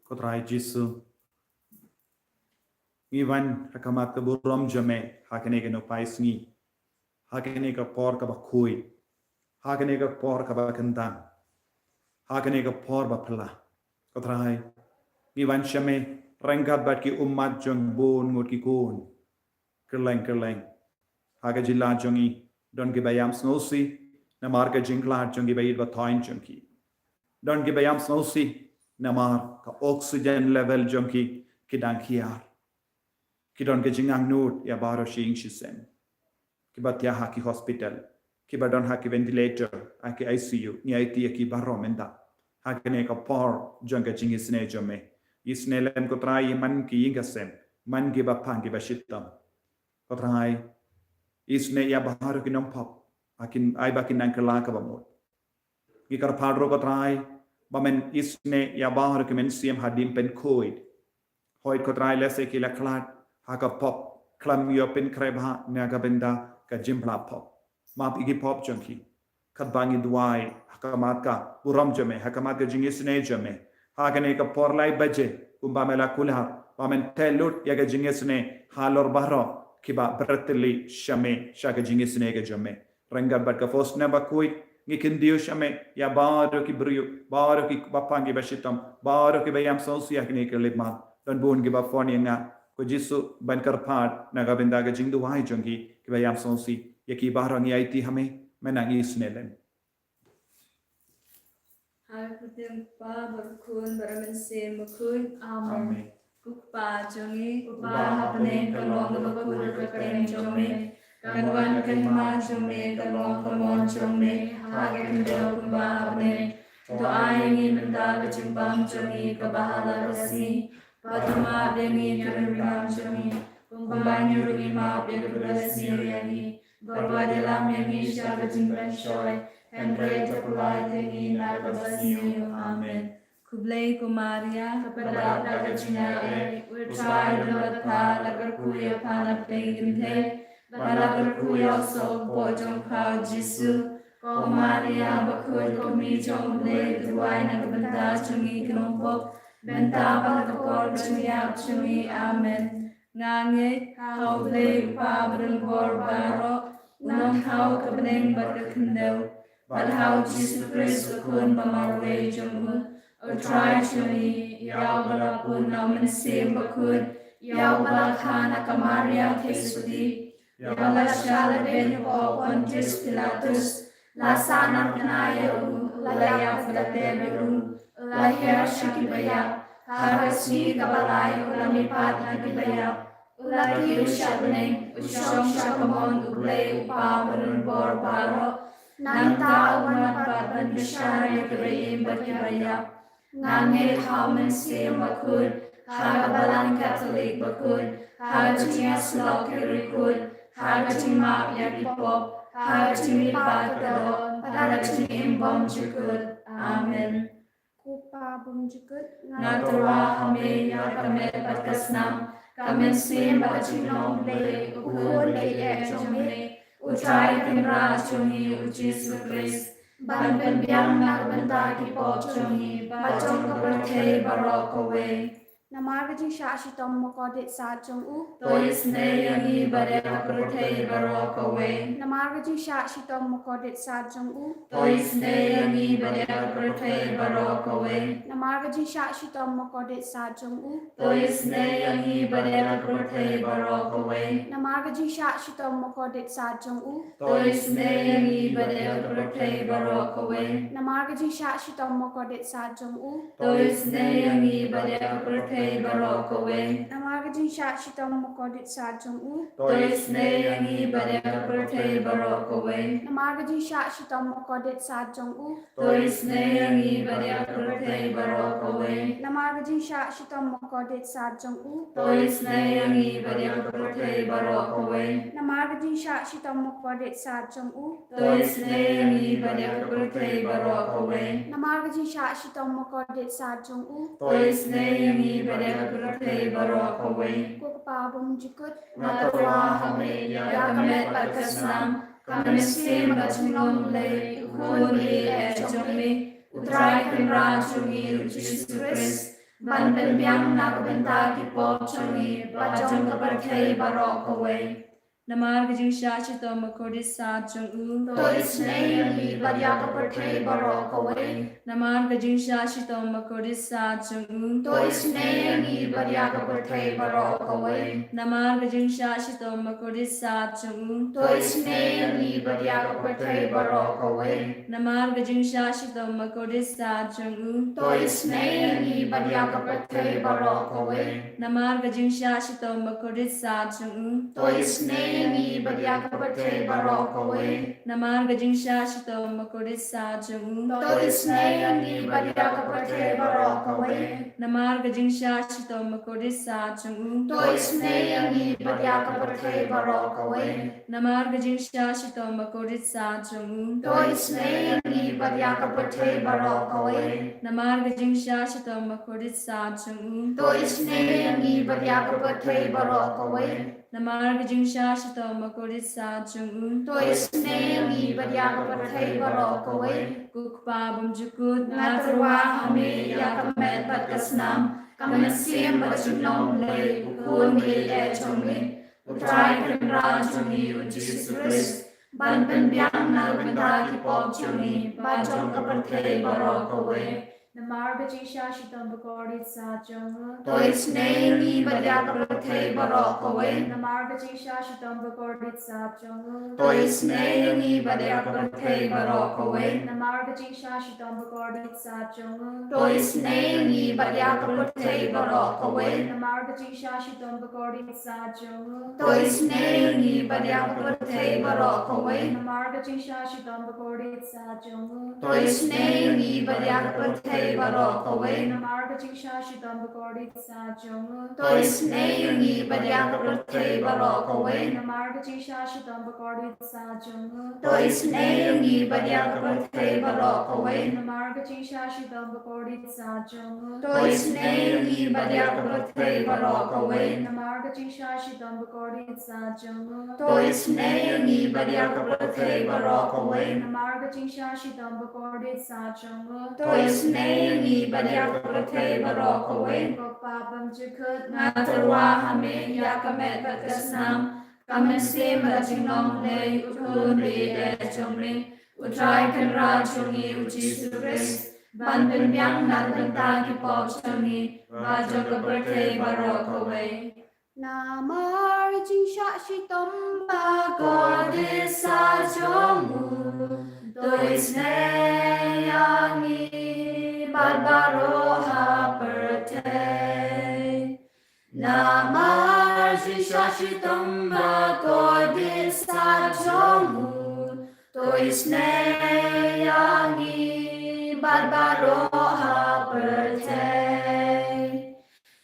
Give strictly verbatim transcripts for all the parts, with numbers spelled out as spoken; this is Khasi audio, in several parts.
Ko Trai Jisu, ngi wan ha khmat ka burom jong me ha kane ka nohpai sngi, ha kane ka por kaba khuid, ha kane ka por kaba kyntang, ha kane ka por ba phylla. Ko Trai, ngi wan sha me ryngkat bad ki ummat jong bun ngut ki khun kylleng kylleng. Ha ka jylla jong ngi don kiba ïam sngewsih namar ka jingkhlad jong ki baieit bathoiñ jong ki. Don kiba ïam sngewsih namar ka oxygen level jong ki ki dang hiar. Ki don ka jingangnud ïa baroh shi ïing shi sem. Kiba thiah ha ki hospital, kiba don ha ki ventilator, ha ki I C U, ngi aiti ïa ki baroh mynta ha kane ka por jong ka jingisynei jong me. Isynei lem ko Trai ïa man ki ïing ki sem, man kiba phang kiba shitom. Ko Trai, isynei ïa baroh ki nongpop, ha kin, ai ba kin nang kylla kaba mut. Ngi kyrpad ruh ko Trai ba men isynei ïa baroh ki mynsiem hadien pynkhuid. Hooid ko Trai, lehse ki la khlad ha ka pop, khlem ïoh pynkhreh bha na ka bynta ka jingphylla pop. Map ïa ki pop jong ki. Katba ngi duwai ha khmat ka burom jong me, ha khmat ka jingisynei jong me, ha kane ka por lai baje kumba me la kular, ba men teh lut ïa ka jingisynei halor baroh kiba bret tylli sha me, sha ka jingisynei ka jong me. Ryngkat bad ka first name ba khuid, ngi kyntiew sha me ïa baroh ki briew, baroh kiba phang kiba shitom, baroh kiba ïam sngewsih ha kine ki lipmat. Don bun kiba phone ïa nga ko Jisu ban kyrpad na ka bynta ka jingduwai jong ki, kiba ïam sngewsih. Ïa ki baroh ngi aiti ha me, men nang isynei lem. Ha ka kyrteng u Kpa bad u Khun bad u Mynsiem Bakhuid. Amen. Amen. Ko Kpa jong ngi uba ha bneng, ka long kaba khuid ka kyrteng jong me. Kan wan ka hima jong me, kan long ka mon jong me ha ka khyndew kumba ha bneng. To ai ïa ngi mynta ka jingbam jong ngi kaba ha la ka sngi. Bad to map ïa ngi ïa ka ryngkang jong ngi, kumba ngi ruh ngi map ïa kiba la sniew ïa ngi. Bad wat ïalam ïa ngi sha ka jingpynshoi, hynrei to pynlait ïa ngi na kaba sniew. Amen. Khublei ko Maria, kaba dap da ka jingaiei, u Trai u don bad pha, la kyrkhu ïa pha na pdeng ki kynthei, bad la kyrkhu ïa u soh u kpoh jong pha u Jisu. Ko Maria bakhuid, ko kmie jong U Blei, to duwai na ka bynta jong ngi ki nongpop, mynta bad ha ka por ka jingïap jong ngi. Amen. Nga ngeit ha U Blei u Kpa badonbor baroh, u nongthaw ka bneng bad ka khyndew, bad ha u Jisu Khrist u Khun ba marwei jong u, U Trai jong ngi, ïa uba la pun na u Mynsiem Bakhuid, ïa uba la kha na ka Maria theisotti, ïa uba la shah lehbeiñ hapoh Pontius Pilatus, la sahnarphna ïa u, la ïap bad la tep ïa u, la hiar sha kiba ïap, ha ka sngi kaba lai u la mihpat na kiba ïap, u la kiew sha bneng, u shong sha kamon U Blei u Kpa badonbor baroh. Nangta un wan pat ban bishar ïa kiba im bad kiba ïap. Nga ngeit ha u Mynsiem Bakhuid, ha ka Balang Katholik bakhuid, ha ka jingïasyllok ki riewkhuid, ha ka jingmap ïa ki pop, ha ka jingmihpat ka doh, bad ha ka jingim bymjukut. Amen. Ko Pa bymjukut, nga tyrwa ha me ïa ka met bad ka snam, ka mynsiem bad ka jinglong Blei, u Khun ba ïeit jong me, U Trai Kynrad jong ngi U Jisu Khrist, ban pynbiang na ka bynta ki pop jong ngi bad jong ka pyrthei baroh kawei. Namar ka jingshah shitom makordit sad jong u, to isynei ïa ngi bad ïa ka pyrthei baroh kawei. Namar ka jingshah shitom makordit sad jong u, to isynei ïa ngi bad ïa ka pyrthei baroh kawei. Namar ka jingshah shitom makordit sad jong u, to isynei ïa ngi bad ïa ka pyrthei baroh kawei. Namar ka jingshah shitom makordit sad jong u, to isynei ïa ngi bad ïa ka pyrthei baroh kawei. Namar ka jingshah shitom makordit sad jong u, to isynei ïa ngi bad ïa ka pyrthei baroh kawei. Namar ka jingshah shitom makordit sad jong u, to isynei ïa ngi bad ïa ka pyrthei baroh kawei. Namar ka jingshah shitom makordit sad jong u, to isynei ïa ngi bad ïa ka pyrthei baroh kawei. Namar ka jingshah shitom makordit sad jong u, to isynei ïa ngi bad ïa ka pyrthei baroh kawei. Namar ka jingshah shitom makordit sad jong u, to isynei ïa ngi bad ïa ka pyrthei baroh kawei. Namar ka jingshah shitom makordit sad jong u, to isynei ïa ngi bad ïa ka pyrthei baroh kawei. Ko Kpa bymjukut, nga tyrwa ha me ïa ka met bad ka snam, ka mynsiem bad jinglong Blei, u Khun ba ïeit jong me, U Trai Kynrad jong ngi U Jisu Khrist, ban pynbiang na ka bynta ki pop jong ngi bad jong ka pyrthei baroh kawei. Namar ka jingshah shitom bakordit sat jong u, to isynei ïa ngi bad ïa ka pyrthei baroh kawei. Namar ka jingshah shitom bakordit sat jong u, to isynei ïa ngi bad ïa ka pyrthei baroh kawei. Namar ka jingshah shitom bakordit sat jong u, to isynei ïa ngi bad ïa ka pyrthei baroh kawei. Namar ka jingshah shitom bakordit sat jong u, to isynei ïa ngi bad ïa ka pyrthei baroh kawei. Namar ka jingshah shitom bakordit sat jong u, to isynei ïa ngi bad ïa ka pyrthei baroh kawei. Namar ka jingshah shitom bakordit sat jong u, to isynei ïa ngi bad ïa ka pyrthei baroh kawei. Namar ka jingshah shitom bakordit sat jong u, to isynei ïa ngi bad ïa ka pyrthei baroh kawei. Namar ka jingshah shitom bakordit sat jong u, to isynei ïa ngi bad ïa ka pyrthei baroh kawei. Namar ka jingshah shitom bakordit sat jong u, to isynei ïa ngi bad ïa ka pyrthei baroh kawei. Namar ka jingshah shitom bakordit sat jong u, to isynei ïa ngi bad ïa ka pyrthei baroh kawei. Ko Kpa bymjukut, nga tyrwa ha me ïa ka met bad ka snam, ka mynsiem bad ka jinglong Blei, U Khun baieit jong me, U Trai Kynrad jong ngi U Jisu Khrist, ban pynbiang na ka bynta ki pop jong ngi bad jong ka pyrthei baroh kawei. Namar ka jingshah shitom bakordit sat jong u, to isynei ïa ngi bad ïa ka pyrthei baroh kawei. Namar ka jingshah shitom bakordit sat jong u, to isynei ïa ngi bad ïa ka pyrthei baroh kawei. Namar ka jingshah shitom bakordit sat jong u, to isynei ïa ngi bad ïa ka pyrthei baroh kawei. Namar ka jingshah shitom bakordit sat jong u, to isynei ïa ngi bad ïa ka pyrthei baroh kawei. Namar ka jingshah shitom bakordit sat jong u, to isynei ïa ngi bad ïa ka pyrthei baroh kawei. Namar ka jingshah shitom bakordit sat jong u, to isynei ïa ngi bad ïa ka pyrthei baroh kawei. Namar ka jingshah shitom bakordit sat jong u, to isynei ïa ngi bad ïa ka pyrthei baroh kawei. Namar ka jingshah shitom bakordit sat jong u, to isynei ïa ngi bad ïa ka pyrthei baroh kawei. Namar ka jingshah shitom bakordit sat jong u, to isynei ïa ngi bad ïa ka pyrthei baroh kawei. Namar ka jingshah shitom bakordit sat jong u, to isynei ïa ngi bad ïa ka pyrthei baroh kawei. Ko Kpa bymjukut, nga tyrwa ha me ïa ka met bad ka snam, ka mynsiem bad ka jinglong Blei, U Khun baieit jong me, U Trai Kynrad jong ngi U Jisu Khrist, ban pynbiang na ka bynta ki pop jong ngi bad jong ka pyrthei baroh kawei. Namar jingshah shitom bakordit sat jong u, to isynei ïa ngi bad baroh ha pyrthei. Namar jingshah shitom bakordit sat jong u, to isynei ïa ngi bad baroh ha pyrthei.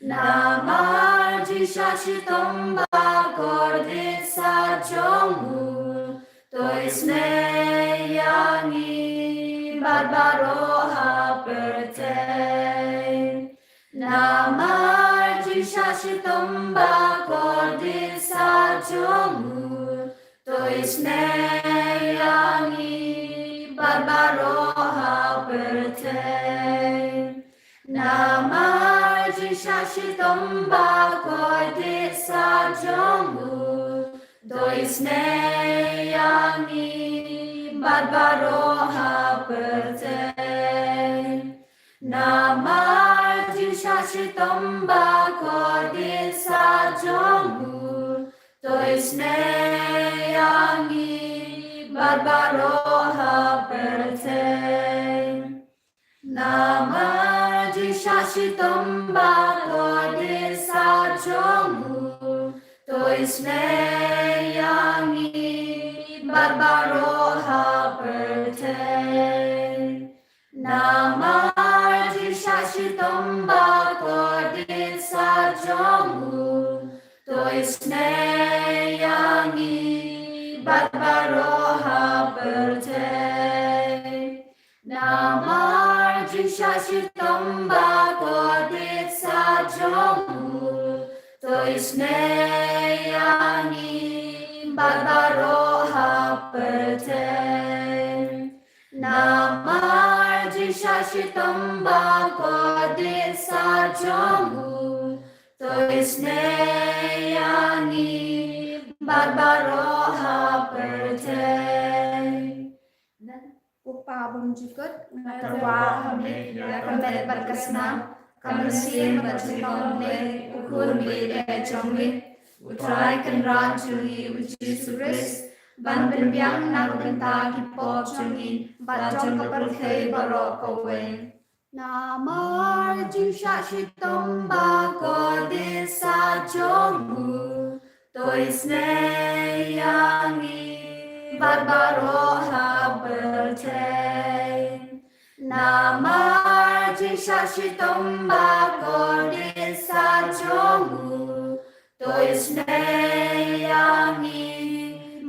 Namar jingshah shitom bakordit sat jong u, to isynei ïa ngi bad baroh ha pyrthei. Namar jingshah shitom bakordit sat jong u, to isynei ïa ngi bad baroh ha pyrthei. Namar jingshah shitom bakordit sat jong u, to isynei ïa ngi bad baroh ha pyrthei. Namar jingshah shitom bakordit sat jong u, to isynei ïa ngi bad baroh ha pyrthei. Namar jingshah shitom bakordit sat jong u, to isynei ïa ngi bad baroh ha pyrthei. Namar jingshah shitom bakordit sat jong u, to isynei ïa ngi bad baroh ha pyrthei. Namar jingshah shitom bakordit sat jong u, to isynei ïa ngi bad baroh ha pyrthei. Namar jingshah shitom ba kordit sha jong u, to isynei ïa ngi bad baroh ha pyrthei. U Kpa bymjukut, nga tyrwa ha me ïa ka met bad ka snam, ka mynsiem bad ka jinglong, u Khun ba ïeit jong me, U Trai Kynrad jong ngi U Jisu Khrist, ban pynbiang na ka bynta ki pop jong ngi bad jong ka pyrthei baroh kawei. Namar jingshah shitom ba kordit sha jong u, to isynei ïa ngi bad baroh ha pyrthei. Namar jingshah shitom ba kordit sha jong u, to isynei ïa ngi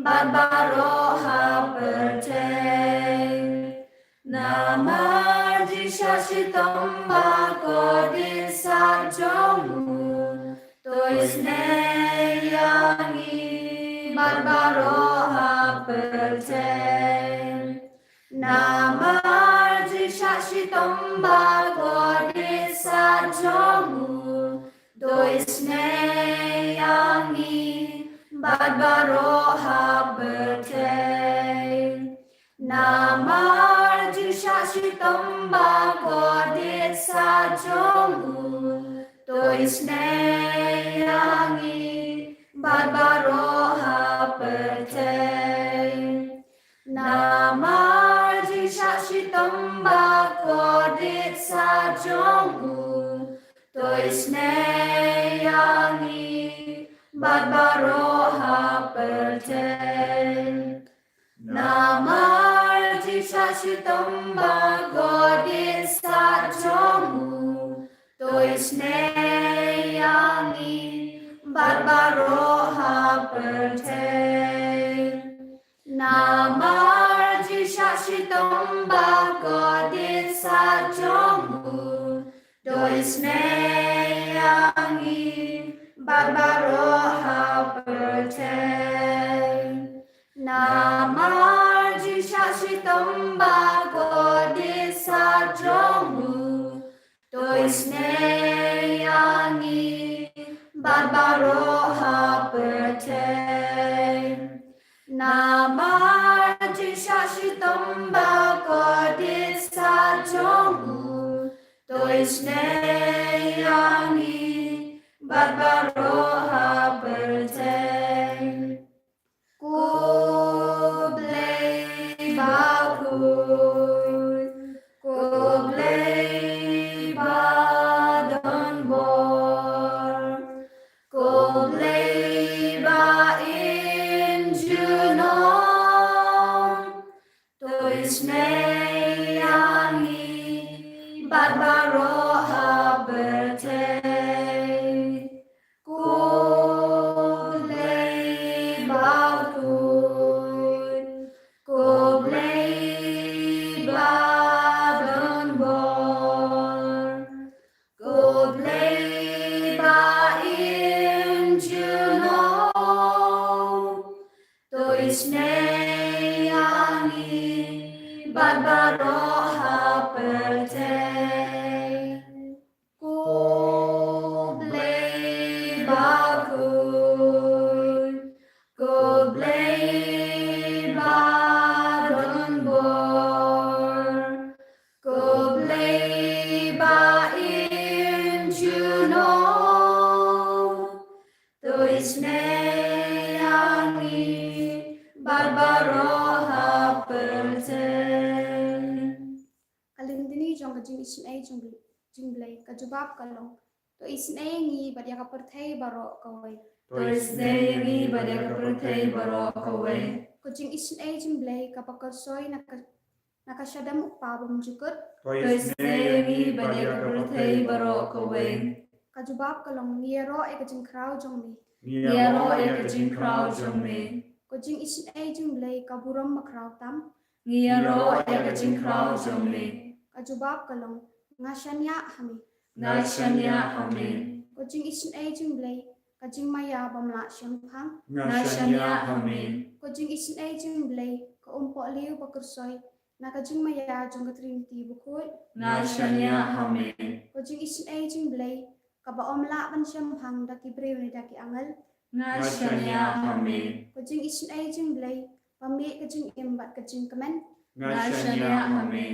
bad baroh ha pyrthei. Namar jingshah shitom ba kordit sha jong u, to isynei ïa ngi bad baroh ha pyrthei. Namar jingshah shitom ba kordit sha jong u, to isynei ïa ngi bad baroh ha pyrthei. Namar jingshah shitom ba kordit sha jong u, to isynei ïa ngi bad baroh ha pyrthei. Namar jingshah shitom ba kordit sha jong u, to isynei ïa ngi bad baroh ha pyrthei. Namar jingshah shitom ba kordit sha jong u, to isynei ïa ngi bad baroh ha pyrthei. Namar jingshah shitom ba kordit sha jong u, to isynei ïa ngi bad baroh ha pyrthei. Namar jingshah shitom ba kordit sha jong u, to isynei ïa ngi bad baroh ha pyrthei. Namar jingshah shitom ba kordit sha jong u, to isynei ïa ngi bad baroh ha pyrthei. Ko Blei bakhuid, ko Blei ba don bor, ko Blei ba im junom, to isynei ïa ngi bad baroh ha pyrthei. Ko Blei bakhuid, ko Blei ba don bor, ko Blei ba im junom, to isynei ïa ngi bad baroh ha pyrthei. Ko Blei bakhuid, ko Blei ba don bor, ko Blei ba im junom, to isynei ïa ngi bad baroh ha pyrthei. Ka lynti jong ka jingisynei jong Blei, jong Blei, ka jubab ka long: To isynei ïa ngi bad ïa ka pyrthei baroh kawei. To isynei ïa ngi bad ïa ka pyrthei baroh kawei. Ka jingisynei jong Blei kaba kyrsoi na ka, na ka shadem U Kpa bymjukut. To isynei ïa ngi bad ïa ka pyrthei baroh kawei. Ka jubab ka long: Ngi ïaroh ïa ka jingkhraw jong me. Ngi ïaroh ïa ka jingkhraw jong me. Ka jingisynei jong Blei ka burom bakhraw tam. Ngi ïaroh ïa ka jingkhraw jong me. Ka jubab ka long: Nga shaniah ha me. Nga shaniah ha me. Ka jingisynei jong Blei ka jingmaïa bym lah shemphang. Nga shaniah ha me. Ka jingisynei jong Blei ka umpohliew bakyrsoi Na ka jingmaïa jong ka Trinity bakhuid. Nga shaniah ha me. Ko jingisynei jong U Blei, kaba ym lah ban shemphang da ki briew ne da ki angel. Nga shaniah ha me. Ko jingisynei jong U Blei, ba mih ka jingim bad ka jingkmen. Nga shaniah ha me.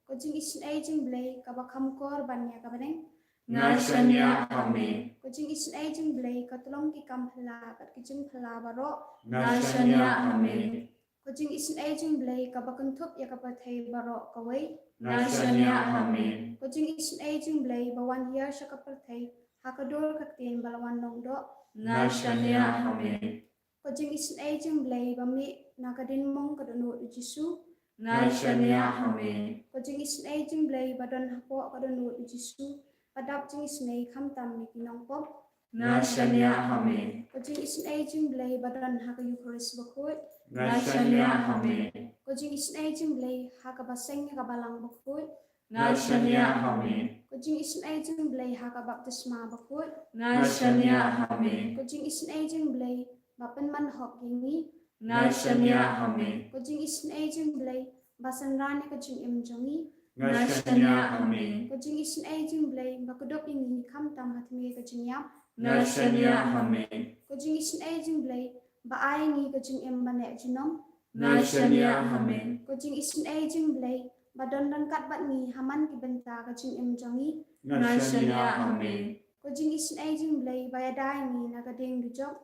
Ko jingisynei jong U Blei, kaba kham kor ban ïa ka bneng. Nga shaniah ha me. Ko jingisynei jong U Blei, ka tlong ki kam phylla bad ki jingphylla baroh. Nga shaniah ha me. Ko jingisynei jong U Blei, kaba kynthup ïa ka pyrthei baroh kawei. Nga shaniah ha me. Ko jingisynei jong U Blei, ba wan hiar sha ka pyrthei ha ka dur ka ktien ba la wan long doh. Nga shaniah ha me. Ko jingisynei jong U Blei, ba mih na ka diengmong ka dohnud U Jisu. Nga shaniah ha me. Ko jingisynei jong U Blei, ba don hapoh ka dohnud U Jisu, ba dap jingisynei khamtam ïa ki nongpop. Nga shaniah ha me. Ko jingisynei jong U Blei, ba don ha ka Eukharist bakhuid. Nga shaniah ha me. Ko jingisynei jong U Blei, ha kaba seng ïa ka balang bakhuid. Nga shaniah ha me. Ko jingisynei jong U Blei, ha ka baptisma bakhuid. Nga shaniah ha me. Ko jingisynei jong U Blei, ba pynman hok ïa ngi. Nga shaniah ha me. Ko jingisynei jong U Blei, ba synran ïa ka jingim jong ngi. Nga shaniah ha me. Ko jingisynei jong U Blei, ba kdup ïa ngi khamtam ha thymme ka jingïap. Nga shaniah ha me. Ko jingisynei jong U Blei, ba ai ïa ngi ka jingim ba neh junom. Nga shaniah ha me. Ko jingisynei jong U Blei, ba don ryngkat bad ngi ha man ki bynta ka jingim jong ngi. Nga shaniah ha me. Ko jingisynei jong U Blei, ba ïada ïa ngi na ka dieng dujok.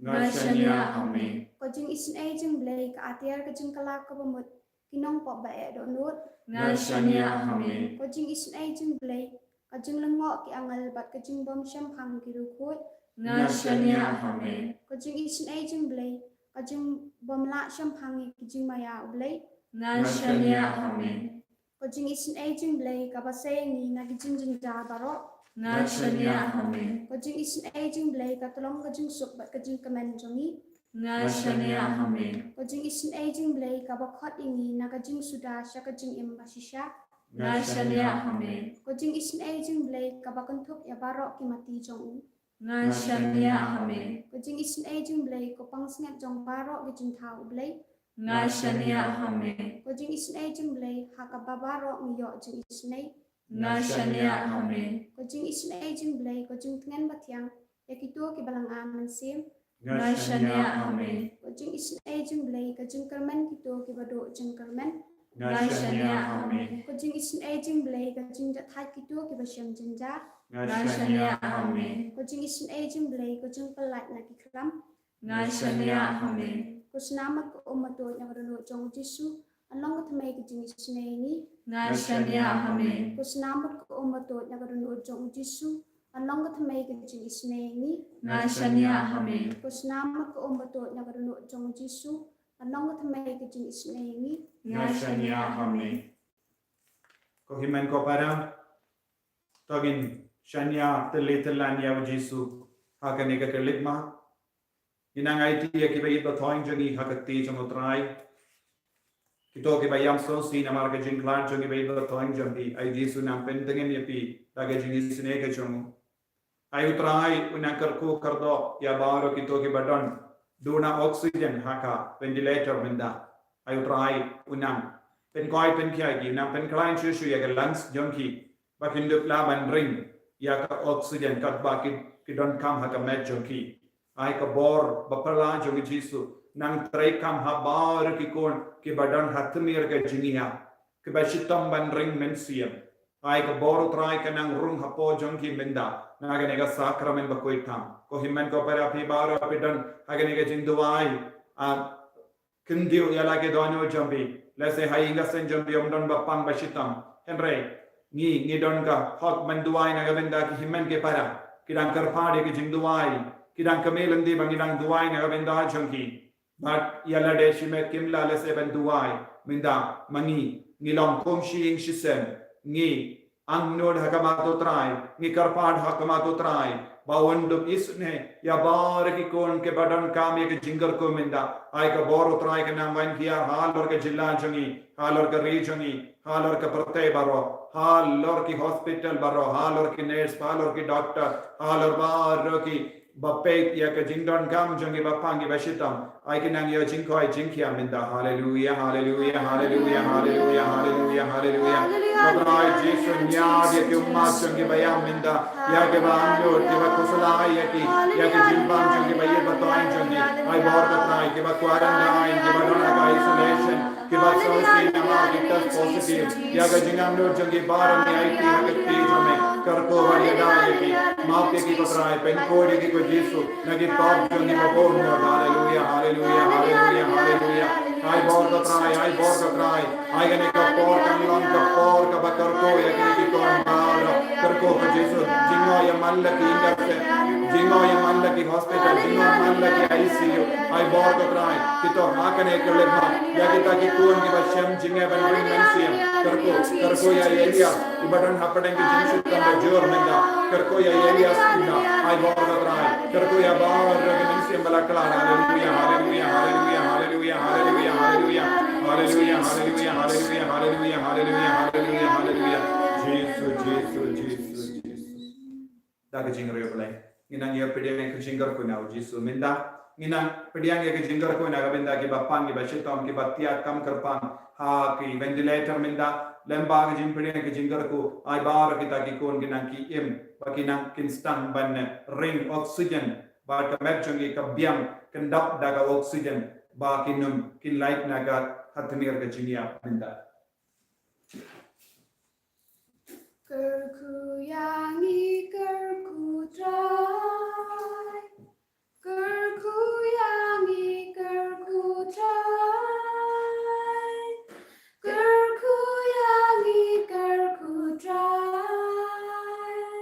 Nga shaniah ha me. Ko jingisynei jong U Blei, ka atiar ka jingkylla kaba mut ki nongpop ba eh dohnud. Nga shaniah ha me. Ko jingisynei jong U Blei, ka jinglyngngoh ki angel bad ka jingbym shemphang ki riewkhuid. Nga shaniah ha me. Ko jingisynei jong U Blei, ka jingbym lah shemphang ïa ki jingmaïa U Blei. Nga shaniah ha me. Ko jingisynei jong U Blei, kaba sei ïa ngi na ki jingjynjar baroh. Nga shaniah ha me. Ko jingisynei jong U Blei, ka tlong ka jingsuk bad ka jingkmen jong ngi. Nga shaniah ha me. Ko jingisynei jong U Blei, kaba khot ïa ngi na ka jingsuda sha ka jingim bashisha. Nga shaniah ha me. Ko jingisynei jong U Blei, kaba kynthup ïa baroh ki mati jong u. Nga shaniah ha me. Ko jingisynei jong U Blei, ko pansngiat jong baroh ki jingthaw U Blei. Nga shaniah ha me. Ko jingisynei jong U Blei, ha kaba baroh ngi ïoh jingisynei. Nga shaniah ha me. Ko jingisynei jong U Blei, ko jingtngen bathiang ïa kito kiba la ngat mynsiem. Nga shaniah ha me. Ko jingisynei jong U Blei, ka jingkyrmen kito kiba duh jingkyrmen. Nga shaniah ha me. Ko jingisynei jong U Blei, ka jingjahthait kito kiba shem jynjar. Nga shaniah ha me. Ko jingisynei jong U Blei, ka jingpyllait na ki khlam. Nga shaniah ha me. Ko snam bad ko um ba tuid na ka dohnud jong U Jisu, ban long ka thymmei ka jingisynei ïa ngi. Nga shaniah ha me. Ko snam bad ko um ba tuid na ka dohnud jong U Jisu, ban long ka thymmei ka jingisynei ïa ngi. Nga shaniah ha me. Ko snam bad ko um ba tuid na ka dohnud jong U Jisu, ban long ka thymmei ka jingisynei ïa ngi. Nga shaniah ha me. Ko hynmen ko para, to ngin shaniah tylli tyllan ïa U Jisu ha kane ka Christmas. Ngin nang aiti ïa kiba ïeit ba thoiñ jong ngi ha ka kti jong U Trai. Kito kiba ïam sngewsih namar ka jingkhlad jong kiba ïeit ba thoiñ jong phi, ai Jisu nang pyntngen ïa phi da ka jingisynei ka jong u. Ai U Trai u nang kyrkhu kyrdoh ïa baroh kito kiba don duna oxygen ha ka ventilator mynta. Ai U Trai u nang pynkhuid pynkhia ïa ki, u nang pynkhlaiñ shuh shuh ïa ka lungs jong ki, ba kin dup lah ban ring ïa ka oxygen katba ki, ki donkam ha ka met jong ki. Ai ka bor baphylla jong U Jisu nang treikam ha baroh ki khun kiba don ha tmier ka jingïap, kiba shitom ban ring mynsiem. Ai ka bor U Trai ka nang rung hapoh jong ki mynta na kane ka sakramen bakhuid tam. Ko hynmen ko para, phi baroh phi don ha kane ka jingduwai, ah, khyndiat ïa la ki dohnud jong phi. Lehse ha ïing ha sem jong phi ym don ba pang ba shitom. Hynrei ngi, ngi don ka hok ban duwai na ka bynta ki hynmen ki para. Ki dang kyrpad ïa ki jingduwai. Ki dang kyrmen lynti ba ngi dang duwai na ka bynta jong ki. Bad ïa lade shimet kim lah lehse ban duwai mynta ma ngi. Ngi long kum shi ïing shi sem. Ngi angnud ha khmat U Trai, ngi kyrpad ha khmat U Trai ba un dup isynei ïa baroh ki khun kiba donkam ïa ka jingkyrkhu mynta. Ai ka bor U Trai ka nang wan hiar halor ka jylla jong ngi, halor ka ri jong ngi, halor ka pyrthei baroh, halor ki hospital baroh, halor ki nurse, halor ki doctor, halor baroh ki ba peit ïa ka jingdonkam jong ki ba pang ki ba shitom. Ai ki nang ïoh jingkoit jingkhiah mynta. Haleluia, haleluia, haleluia, haleluia, haleluia, haleluia. Ko Trai Jisu, ñiad ïa ki ummat jong ki ba ïam mynta, ïa ki ba angnud, ki ba khuslai ïa ki, ïa ki jingpang jong ki ba ïeit ba toiñ jong ki. Ai bor ko Trai, ki ba quarantine, ki ba don ha ka isolation, ki ba sngewsih namar ki test positive. Ïa ka jingangnud jong ki baroh ngi aiti ha ka kti jong me. Kyrkhu ban ïada ïa ki. Map ïa ki ko Trai, pynkhuid ïa ki ko Jisu na ki pop jong ki ba bun. Haleluia, haleluia, haleluia, haleluia. Ai bor ko Trai, ai bor ko Trai. Ai kane ka por kan long ka por kaba kyrkhu ïa kine ki kong baroh. Kyrkhu ko Jisu, jingngeit ïa man la ki injection, jingngeit ïa man la ki hospital, jingngeit man la ki I C U. Ai bor ko Trai, ki to ha kane ka lehma ïa kita ki khun ki ba shem jingeh ban ring mynsiem. Kyrkhu, kyrkhu ïa Elias, i ba don hapdeng ki jingshitom ba jur mynta. Kyrkhu ïa Elias mynta. Ai bor ko Trai, kyrkhu ïa baroh ki mynsiem ba la khlad. Haleluia, haleluia, haleluia, haleluia, haleluia, haleluia. Haleluia, haleluia, haleluia, haleluia, haleluia, haleluia, haleluia, haleluia. Jisu, Jisu, Jisu, Jisu. Da ka jingriewblei, ngi nang ïa pdiang ïa ka jingkyrkhu na u Jisu mynta. Ngi nang pdiang ïa ka jingkyrkhu na ka bynta ki ba pang, ki ba shitom, ki ba thiah kam kyrpang ha ki ventilator mynta. Lem bad ka jingpdiang ïa ka jingkyrkhu, ai baroh kita ki khun ki nang ki im, ba ki nang kin sdang ban ring oxygen, bad ka met jong ki ka biang kyndap da ka oxygen, ba kin ym, kin lait na ka hatmir ka jingïap mynta. Kyrkhu ïa ngi, kyrkhu Trai. Kyrkhu ïa ngi, kyrkhu Trai. Kyrkhu ïa ngi, kyrkhu Trai.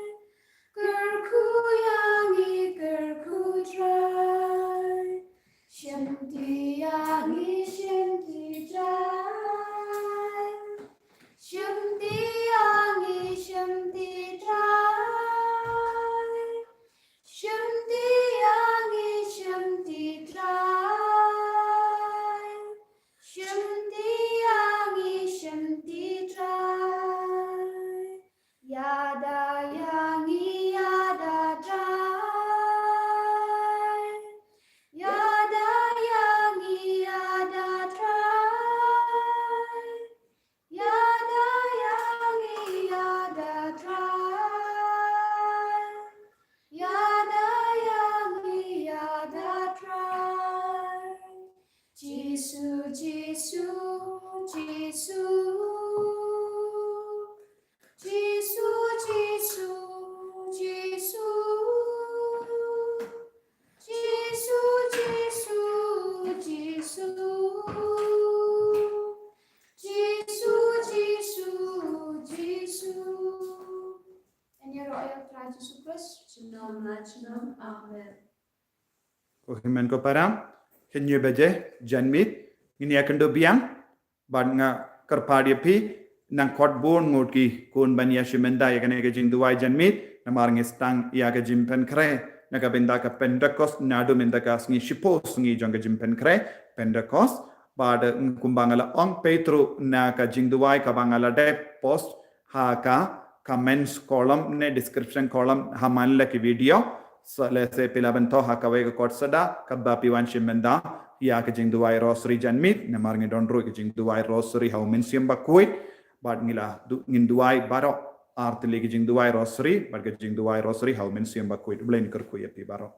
Kyrkhu ïa ngi, kyrkhu Trai. Shimti ïa ngi, shimti Trai. Shimti ïa ngi, shimti Trai. Shimti ïa ngi, shimti Trai. Shimti ïa ngi, shimti Trai. Ïada ïa ngi, ïada Trai. Ïada ïa ngi, ïada Trai. Ïada ïa ngi, ïada Trai. Ïada ïa ngi, ïada Trai. Jisu, Jisu, Jisu. Jisu, Jisu, Jisu. Jisu, Jisu, Jisu. Jisu, Jisu, Jisu. Ngi ïaroh ïa u Trai Jisu Khrist. Junom la junom. Amen. Ko hynmen ko para, kine baje janmiet ngin ïakynduh biang, bad nga kyrpad ïa phi, nang khot bun ngut ki khun ban ïashim bynta ïa kane ka jingduwai janmiet, namar ngi sdang ïa ka jingpynkhreh na ka bynta ka Pentecost, naduh mynta ka sngi shiphew sngi jong ka jingpynkhreh Pentecost. Bad kumba nga la ong, peit through na ka jingduwai kaba nga la dep post ha ka comments column ne description column ha man la ki video. Sa lehse phi lah ban thoh ha kawei ka kot sada, katba phi wan shim bynta ïa ka jingduwai rosary janmiet, namar ngi don ruh ka jingduwai rosary ha u Mynsiem Bakhuid. Bad ngi la du-, ngin duwai baroh ar tylli ka jingduwai rosary, bad ka jingduwai rosary ha u Mynsiem Bakhuid. U Blei un kyrkhu ïa phi baroh.